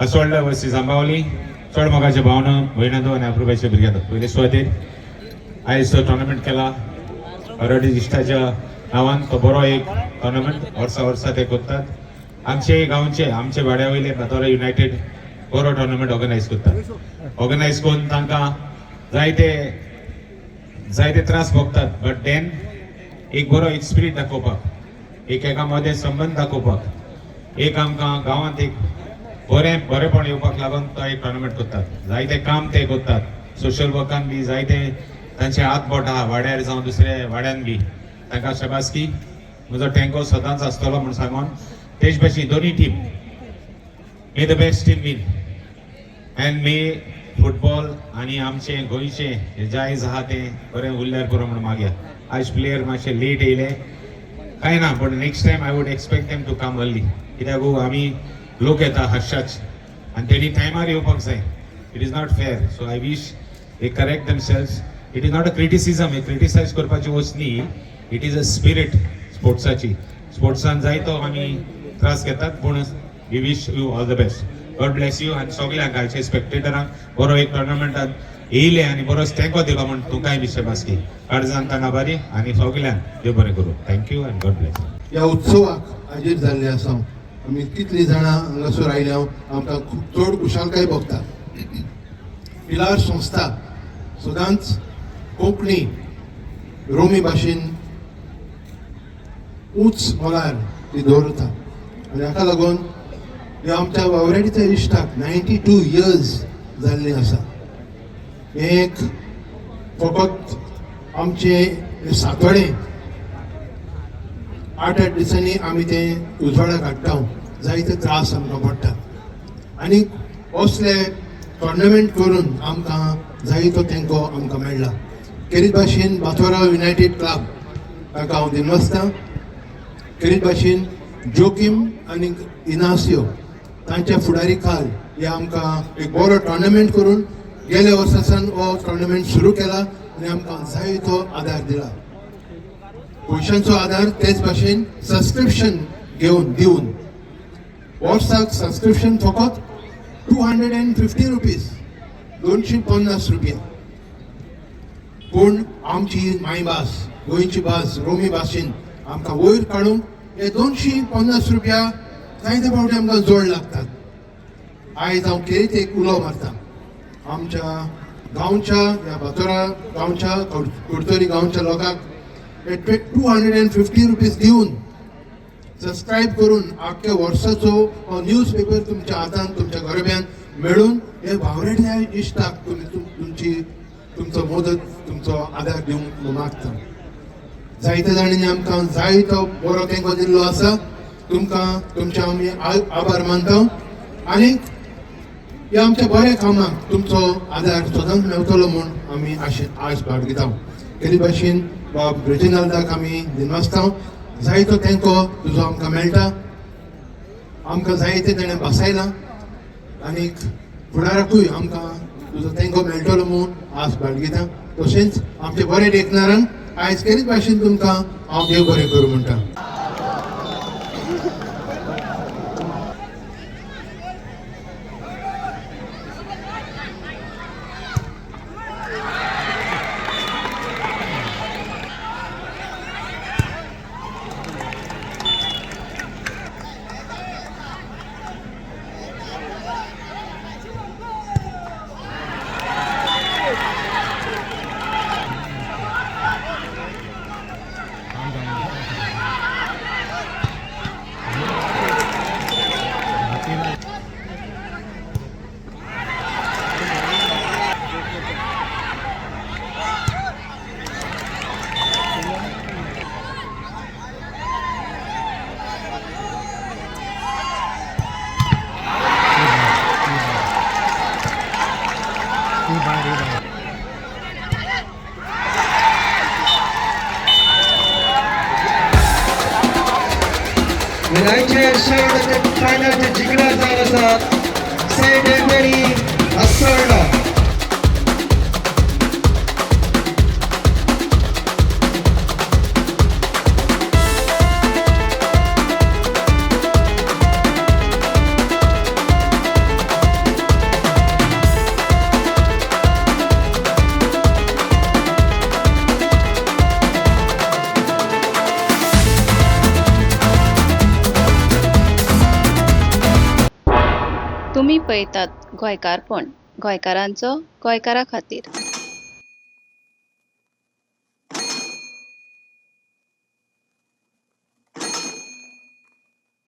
Assolda versus Ambavali. चड मोगाचे भावना भयणांनो आनी अप्रुपाचे भुरग्यांनो, पयले सुवातेर आयज तो टोर्नामेंट केला वावराडी इश्टाच्या नांवान. तो बरो एक टोर्नामेंट वर्सा वर्सा ते करतात. आमचे गांवचे आमचे वाड्या वयले बातोरा युनायटेड बरो टोर्नामेंट ऑर्गनायज करतात. ऑर्गनायज करून तांकां जायते जायते त्रास भोगतात, बट then एक बरो एक स्पिरीट दाखोवपाक, एक एका मदें संबंद दाखोवपाक, एक आमकां गांवांत एक बरें बरेपण येवपाक लागून तो एक टोर्नामेंट करतात. जायते काम ते करतात, सोशल वर्कान बी जायते तांचे हात बोट आहा वाड्यार जावं दुसऱ्या वाड्यान बी. तांकां शाबासकी, म्हजो तेंको सदांच आसतलो म्हूण सांगून तेच भाशेन दोनी team, may the best team win and may football आनी आमचें गोंयचें जायज आहा तें बरें उरल्यार पुरो म्हूण मागया. आयज प्लेयर मातशे लेट येयले कांय ना, but next time I would expect them to come early, कित्याक आमी लोक येता हातशाच आनी तेणी टायमार येवपाक जाय. It is not fair, so I wish they correct themselves. It is not a criticism, हे क्रिटिसायज करपाची वस्त न्ही. It is a spirit स्पोर्ट्साची. स्पोर्ट्सान जायतो आमी त्रास घेतात, पूण we wish you all the best. God bless you. आनी सगल्यांक आयचे स्पेक्टेटरांक बरो एक टोर्नामेंटात येयले आनी बरो तेंको दिलो म्हूण तुमकांय बी शाबासकी. काळजान तांकां बरी आनी सगल्यांक देव बरें करूं. Thank you आनी गॉड ब्लेस. ह्या उत्सवाक हाजीर जाल्ले आसा. आमी कितलीं जाणां हांगासर आयल्या, आमकां खूब चड खुशालकाय भोगता. पिलार संस्था सदांच कोंकणी रोमी भाशेन उंच मळार ती दवरता आनी हाका लागून ह्या आमच्या वावराडीच्या इश्टाक 92 इयर्स जाल्ले आसा. हें एक फकत आमचें सातोडें 8-8 दिसांनी आमी तें उजवाडाक हाडटा. जायते त्रास आमकां पडटा आनी असले टोर्नामेंट करून आमकां जायतो तेंको आमकां मेळ्ळा. खेरीत भाशेन बातोरा युनायटेड क्लब तांकां हांव दिनवासता. खेरीत भाशेन जोकीम आनी इनासियो तांच्या फुडारी खाल हे आमकां एक बरो टोर्नामेंट करून गेल्या वर्सा सावन हो टोर्नामेंट सुरू केला आनी आमकां जायतो आदार दिला, पयशांचो आदार, तेच भाशेन सबस्क्रिप्शन घेवन दिवन. वर्साक सबस्क्रिप्शन फकत 250 रुपीज, 250 रुपया. पूण आमची मायभास गोंयची भास रोमी भाशेन आमकां वयर काडूंक हे 250 रुपया जायते फावटी आमकां जोड लागतात. आयज हांव खेरीत एक उलो मारता आमच्या गांवच्या ह्या बातोरा गांवच्या कुडतरी गांवच्या लोकांक 250 रुपीज दिवन सबस्क्रायब करून आख्ख्या वर्साचो न्यूज पेपर तुमच्या हातान तुमच्या घराब्यान मेळून हे वावराड्या इश्टाक तुमी तुमची तुमचो मदत तुमचो आदार दिवंक मागता. जायते जाणांनी आमकां जायतो बरो तेंको दिल्लो आसा. तुमकां तुमचे आमी आभार मानता आनी ह्या आमच्या बऱ्या कामाक तुमचो आदार सदांच मेवतलो म्हूण आमी आश बाळगिता. तेच भाशेन बाब रेजिनाल्दाक आमी दिनवासता. जायतो तेंको तुजो आमकां मेळटा, आमकां जायते ताणें बसयलां आनी फुडाराकूय आमकां तुजो तेंको मेळटलो म्हूण आस बाळगिता. तशेंच आमचे बरे देखणारांक आयज खेरीत भाशेन तुमकां हांव देव बरें करूं म्हणटा. फायनलचे जिखणार जावन आसात सेंट एंथनी असोल्डा. तुमी पळयतात गोंयकारपण, गोंयकारांचो गोंयकारा खातीर.